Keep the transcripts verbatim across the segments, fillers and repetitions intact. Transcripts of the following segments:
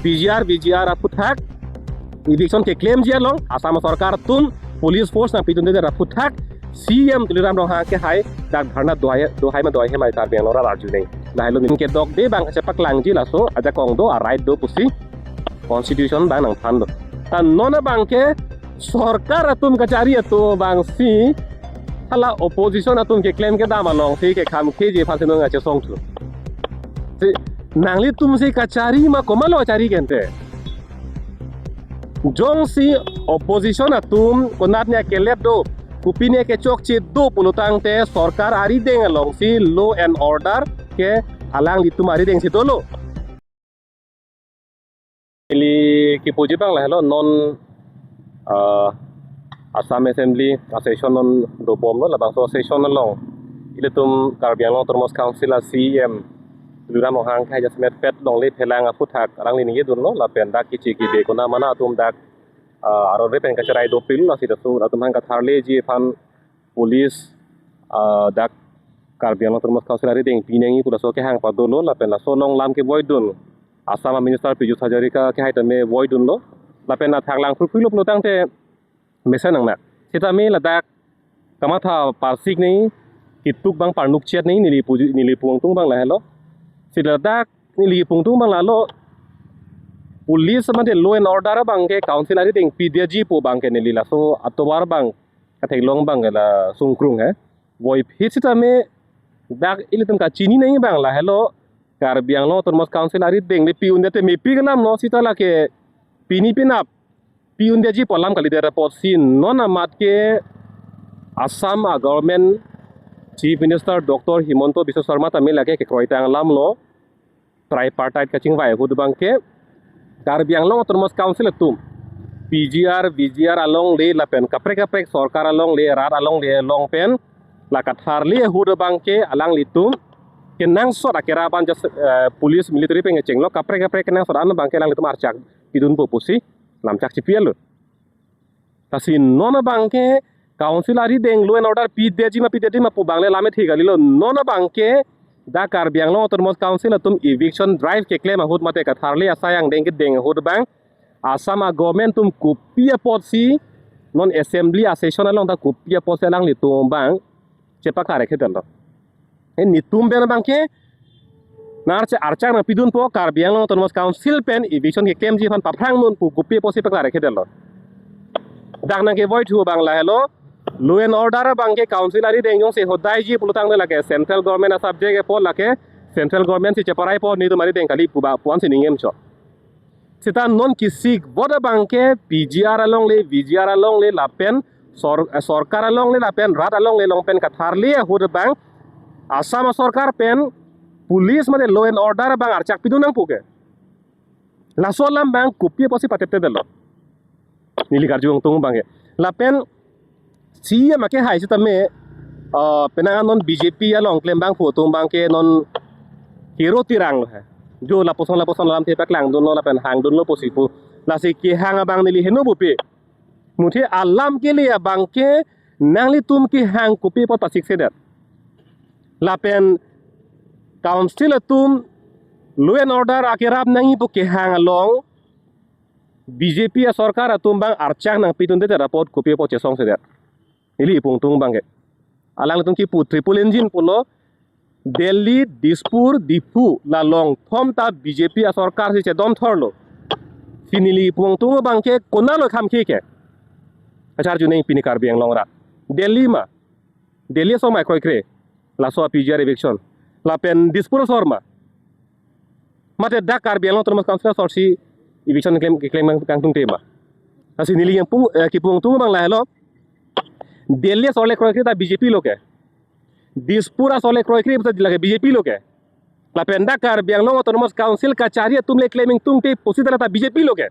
P G R, V G R aphuthak eviction keklemji along Assam sorkar atum police force nangpidunde aphuthak C M Tuliram Ronghang kehai dak dharna do hai, do hai ma do hai ma Karbi Anglong arat arjunang. Lahelo neli kedokde abang kachepaklangji, laso ajakong do, a-right do pusi constitution abang nangthan do. Ta non abangke sorkar atum kachari atum abangsi hala opposition atum keklem kedam alongsi kekhamkheji aphansi non kachesong thu. Si nanglitumsi kachari ma, komatlo kachari ke ante? Jongsi opposition atum konatne kelet do, kopine kechokche do pulotangte sorkar arideng alongsi law and order ke alanglitum aridengsi dolo. Ili kipuji abang lahelo non, ah, Assam Assembly a-session non dobomlo, labangso a-session along ilitum Karbi Anglong Autonomous Council a-C E M Tuliram Ronghang kehai jasemet pet longle phelang aphuthak alangli ningjedunlo, lapen dak kichi kibe kona mana atum dak, ah, arore pen kacherai dopik, lasi laso atum aphan katharleji aphan police, ah, dak Karbi Anglong Autonomous Council arideng pinangji pu laso kehang padolo, lapen laso along lam kevoidun Assam a-Minister Pijush Hazarika kehai tame voidunlo, lapen athak lang phurphurlo pulotangte mesen nangnak. Sitame ladak kamatha parsik nangji, kituk abang parnuk chet nangji, neli puji, neli pu ingtung abang lahelo. Si ladak neli pu ingtung abang lahelo, police mate law and order abangke council arideng pidetji pu abangke neli laso atovar abang katheklong abangke la sungkrung he. Voiphit sitame dak ilitum kachini nangji abang lahelo, Karbi Anglong Autonomous Council arideng le pi-undet te mepik alamlo, sita lake pini penap pi-undetji pu alam kalidet apotsi non amat ke Assam a-government Chief Minister Doctor Himanta Biswa Sarma tame lake kekroitang alamlo, tripartite kachingvai ahut abangke Karbi Anglong Autonomous Council atum P G R, V G R alongle lapen kaprek kaprek sorkar alongle, rat alongle along pen la katharle ahut abangke alanglitum kenangsot akerap an just, eh, police military pen kechenglo, kaprek kaprek kenangsot an abangke alanglitum archak pidunpo pusi lamchak chipilo. Lasi non abangke council arideng law and order pidetji ma pidetji ma pu abang le lam ethe kalilo. Non abangke dak Karbi Anglong Autonomous Council atum eviction drive keklem ahut mate katharle asai angdeng kedeng ahut abang Assam a-government atum kopi apotsi non assembly a-session along ta kopi apotsi alanglitum abang chepaklar-ik-edetlo. E nelitum pen abangke nang archak, archak nangpidunpo, Karbi Anglong Autonomous Council pen eviction keklemji aphan paphrang non pu kopi apotsi paklar-ik-edetlo. Dak nangkevoithu abang lahelo, law and order abangke council arideng jongsi hodaiji pulotangte lake central government a-subject apot, lake central government si cheparaipo, nelitum arideng kali pu ba pu ansi ningjemcho. Sita non kisik vote abangke P G R alongle, V G R alongle lapen sor-, eh, sorkar alongle lapen rat alongle along pen katharle ahut abang Assam sorkar pen police mate law and order abang archak pidun nangpo ke. Laso alam abang kopi apotsi pateptedetlo, neli karju ingtung abangke. Lapen C E M akehai sitame, ah, penang non B J P along klembang pu atum abangke non hero tirang lo he. Jo lapuson lapuson alamthe paklangdunlo lapen hangdunlo pusi pu. Lasi kehang abang neli heno bupi. Muthe alam kele abangke nanglitum kehang kopi apot pasiksedet? Lapen council atum law and order akerap nangji pu kehang along B J P asorkar atum abang archak nangpidundedet apot kopi apot chesongsedet? Ili pu ingtung abangke. Alanglitum kipu triple engine pulo, Delhi, Dispur, Diphu, la longthom ta B J P asorkar si chedomthorlo. Si neli pu ingtung abangke konatlo khamkhe ke? Kacharju nangji pini Karbi Anglong arat. Delhi ma? Delhi asong ma kroikre laso P G R eviction? Lapen Dispur asor ma? Mate dak Karbi Anglong Autonomous Council asor si eviction keklem, keklem kangtungte ma? Lasi neli yang pung, eh, kipu ingtung abang lahelo. Delhi asor le kroikre ta B J P lo ke? Dispur asor le kroikre ta lake B J P lo ke? Lapen dak Karbi Anglong Autonomous Council kachari atum le klem ingtungte pusi ta la ta B J P lo ke?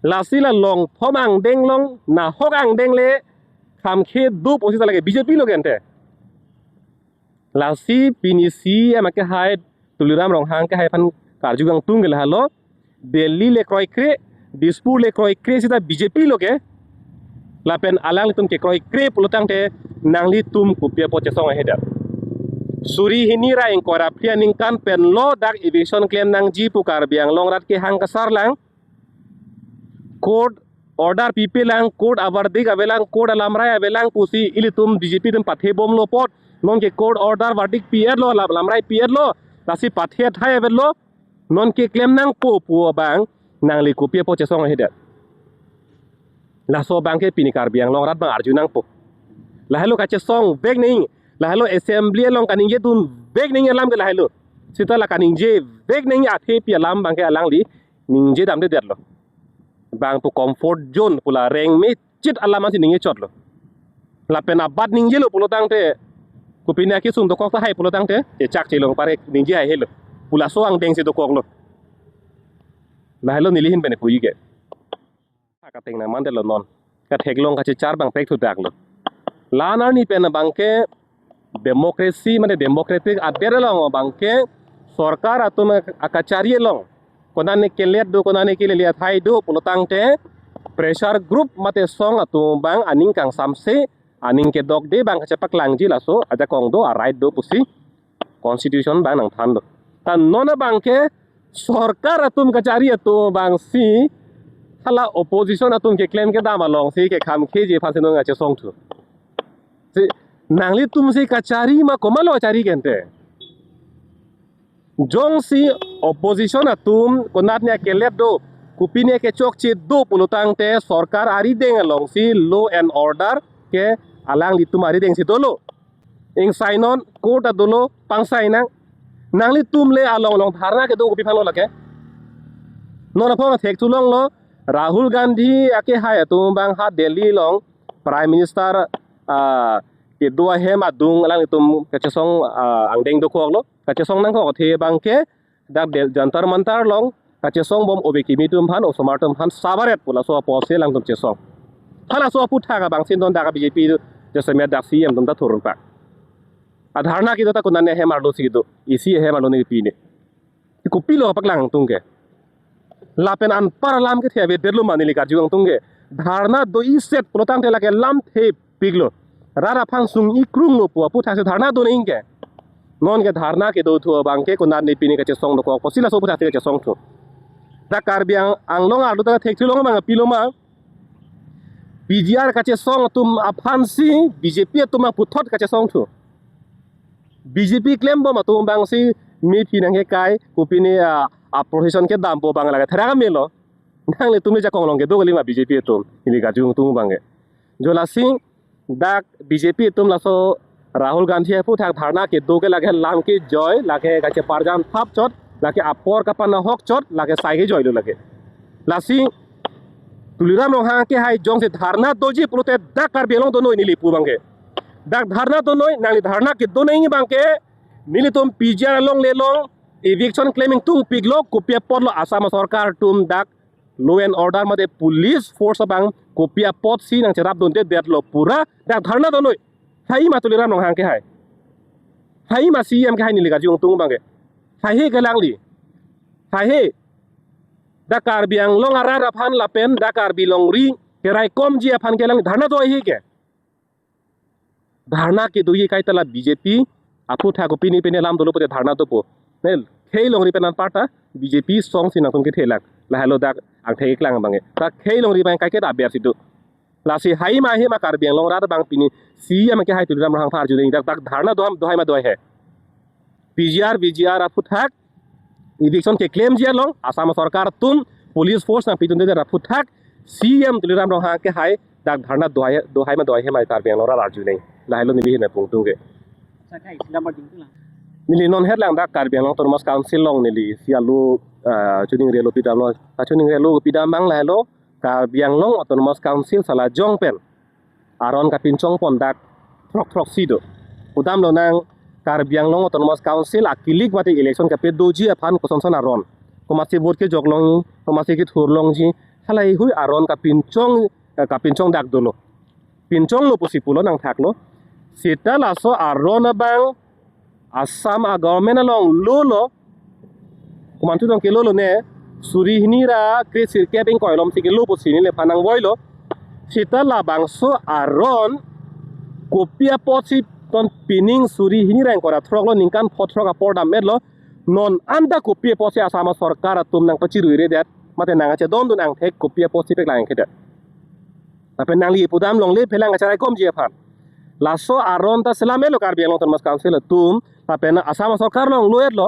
Lasi la longthom angdeng along nahok angdeng le khamkhe do pusi ta lake B J P lo ke ante? Lasi pini C E M akehai Tuliram Ronghang kehai aphan karju kangtung ke lahelo, Delhi le kroikre, Dispur le kroikre sita B J P lo ke? Lapen alanglitum kekroikre pulotangte nanglitum kopi apot chesong-edet? Suri hini ra ingkoi ra phli aningkan pen lo dak eviction klem nangji pu Karbi Anglong arat kehang kasarlang. Court order pipelang, court averdict avelang, court alamrai avelang pusi ilitum B J P atum pathebomlo apot. Nonke court order verdict pi-etlo, lam-, lamrai pi-etlo. Lasi pathe thai avetlo. Nonke klem nangpo pu abang nangli kopi apot chesong ahedet. Laso abangke pini Karbi Anglong arat abang arju nangpo. Lahelo kachesong vek nangji. Lahelo assembly along kaningjedun vek nangji alam ke lahelo. Seta la kaningje vek nangji athe pi alam abangke alangli ningje damdedetlo. Bang pu comfort zone pu la reng mechit alam ansi ningjechotlo. Lapen abat ningjelo pulotangte, kopine akesung dokok tahai pulotangte, chechak chelong parek ningje haihelo. Pu laso angdengsi dokoklo. Lahelo neli ahin pen puji ke. Kateng nangmandetlo non. Katheklong kachechar abang pek thudaklo. La-an arni pen abangke democracy mate democratic adet along abangke sorkar atum akachari along konane kelet do, konane kelele athai do pulotangte pressure group mate song atum abang aning kangsamse, aning kedokde abang kachepaklangji laso ajakong do, a-right do pusi constitution abang nangthanlo. Ta non abangke sorkar atum kachari atum abangsi hala opposition atum keklem kedam alongsi kekhamkheji aphansi non kachesongthu. Si nanglitumsi kachari ma, komatlo kachari kente? Jongsi opposition atum konatne kelet do, kopine kechokche do pulotangte sorkar arideng alongsi law and order ke alanglitum aridengsi dolo. Ingsai non court ta dolo, pangsai nang. Nanglitum le along along dharna kedo kopi aphanlo lake? Non aphong thekthulonglo, Rahul Gandhi akehai atum abang ha Delhi along Prime Minister, ah, kedo ahem adung alanglitum kachesong, ah, angdeng dokoklo. Kachesong nangkok athe abangke dak Del-, Jantar Mantar along kachesongbom ove kimi atum aphan, osomar atum aphan sabaret pu laso apotsi alangtum chesong. Halaso aphuthak abangsi non dak B J P jasemet dak C M atum ta thurunpak. A-dharna kedo ta konane ahem arlosi kedo, isi ahem arlo ne pine. Kopilo paklangdun ke? Lapen anpar alam kethe avedetlo ma neli karju angdun ke? Dharna do-iset pulotangte lake lamthe piklo. Rat aphan sung-i krunglo pu aphuthaksi dharna do nangji ke? Nonke dharna kedo thu abangke konatne pine kachesong dokok, kosi laso aphuthak kachesongthu? Dak Karbi Ang-, Anglong arlo ta thekthulong abang pilo ma? P G R kachesong atum aphansi B J P atum aputhot kachesongthu. B J P klembom atum abangsi mephi nangkekai, kopine a, a-procession kedampo abang lake thera kamelo. Nanglitum le jakong along kedo kalima B J P atum, neli karju angdun abangke. Jo lasi dak B J P atum laso Rahul Gandhi aphuthak dharna kedo ke lake lam kejoi, lake kacheparjan thap chot, lake apor kapanahok chot, lake sai kejoilo lake. Lasi Tuliram Ronghang akehai jongsi dharna doji pulote dak Karbi Anglong donoi neli pu abangke. Dak dharna donoi, nangli dharna kedo nangji abangke, nelitum P G R alongle along eviction klem ingtungpiklo, kopi apotlo Assam sorkar atum dak law and order mate police force abang kopi apotsi nangcherapdundedetlo pura dak dharna donoi. Hai ma Tuliram Ronghang akehai? Hai ma C M akehai neli karju angdun abangke? Haihe ke alangli? Haihe? Dak Karbi Anglong arat aphan lapen dak Karbi longri keraikomji aphan ke alangli dharna do haihe ke? Dharna kedoji kaita la B J P aputhak kopine pine lam dolo pute dharna dopo. Ne, khei longri pen anparta B J P songsi nangtum kethelak. Lahelo dak angthek keklang abangke. Dak khei longri abang kaiketa abersi do. Lasi hai ma, hai ma Karbi Anglong arat abang pini C M akehai Tuliram Ronghang aphan arju nangji, dak, dak dharna do, do hai ma do haihe? P G R, V G R aphuthak, eviction keklemji along Assam sorkar atum police force nangpidundedet aphuthak, C M Tuliram Ronghang akehai dak dharna do hai, do hai ma do haihe ma Karbi Anglong arat arju nangji. Lahelo neli ahin pen pungtung ke. Sakai, silam berding tulang. Neli non het lang dak Karbi Anglong Autonomous Council along neli si alo, ah, chuningrelo pidamlo. Kachuningrelo pidam abang lahelo, Karbi Anglong Autonomous Council salajong pen aron kapinchongpon dak throk throksi do. Pudamlo nang Karbi Anglong Autonomous Council akilik mate election kapedoji aphan kosonson aron, komatsi vote kejok longji, komatsi kethur longji, halahei hui aron kapinchong, eh, kapinchong dak dolo. Pinchonglo pusi pulo nangthaklo. Seta laso aron abang Assam a-government along lolo, komantu tong ke lolo ne, suri hini ra kre sirkep ingkoi alomsi kelo pusi neliphan nangvoilo. Seta labangso aron kopi apotsi ton pining suri hini ra ingkoi ra throk lo, ningkan pho throk apor dam-et lo. Non anta kopi apotsi Assam sorkar atum nangpachiruiredet, mate nangkachedondun angthek kopi apotsi paklang-ikthedet? Lapen nangli pudam longle phelang kacharaikomji aphan. Laso aron ta selam-et lo Karbi Anglong Autonomous Council atum, lapen Assam sorkar along lo-et lo.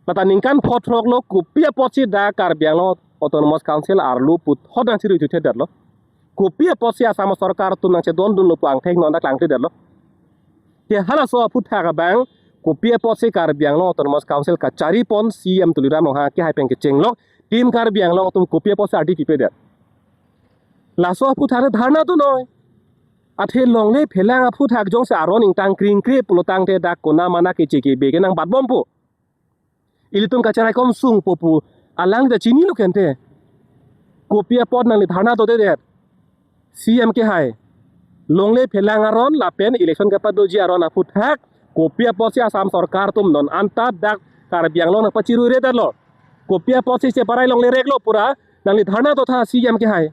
Lata ningkan pho throk lo, kopi apotsi dak Karbi Anglong Autonomous Council arlo puthot nangchiruithedet lo? Kopi apotsi Assam sorkar atum nangchedondunlo pu angthek non dak klangthedet lo? Ke halaso aphuthak abang, kopi apotsi Karbi Anglong Autonomous Council kacharipon C M Tuliram Ronghang kehai pen kechenglok, Team Karbi Anglong atum kopi apotsi ardi pipedet? Laso aphuthak dharna do noi. Athe longle phelang aphuthak jongsi aron ingtang kringkre pulo tangte dak konat mana keche kebe ke nangbatbompo. Ilitum kacharaikom sungpo pu alang ta chinilo kente. Kopi apot nangli dharna dodedet? C M kehai, longle phelang aron lapen election kepadoji aron aphuthak kopi apotsi Assam sorkar atum non anta dak Karbi Anglong nangpachiruiredet lo? Kopi apotsi cheparai longle rek lo pura nangli dharna dotha C M kehai?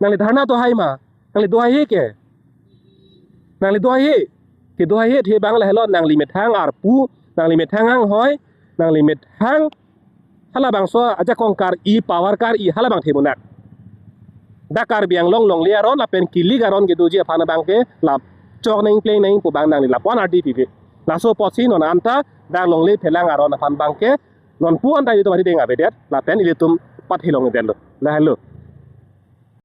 Nangli dharna do hai ma? Nangli do hai ke? Nangli do hai ke? Do hai the bang lahelo, nangli methang arpu, nangli methang anghoi, nangli methang halabangso ajakong kar-i, power kar-i halabang themunak. Dak Karbi Anglong longle aron lapen kilik aron kedoji aphan abang ke lap chok nang pleng nang pu abang nangli lapu-an ardi pipe. Laso apotsi non anta dak longle phelang aron aphan abang ke non pu-an ta ilitum ari deng avedet lapen ilitum pathilongdetlo. Lahelo.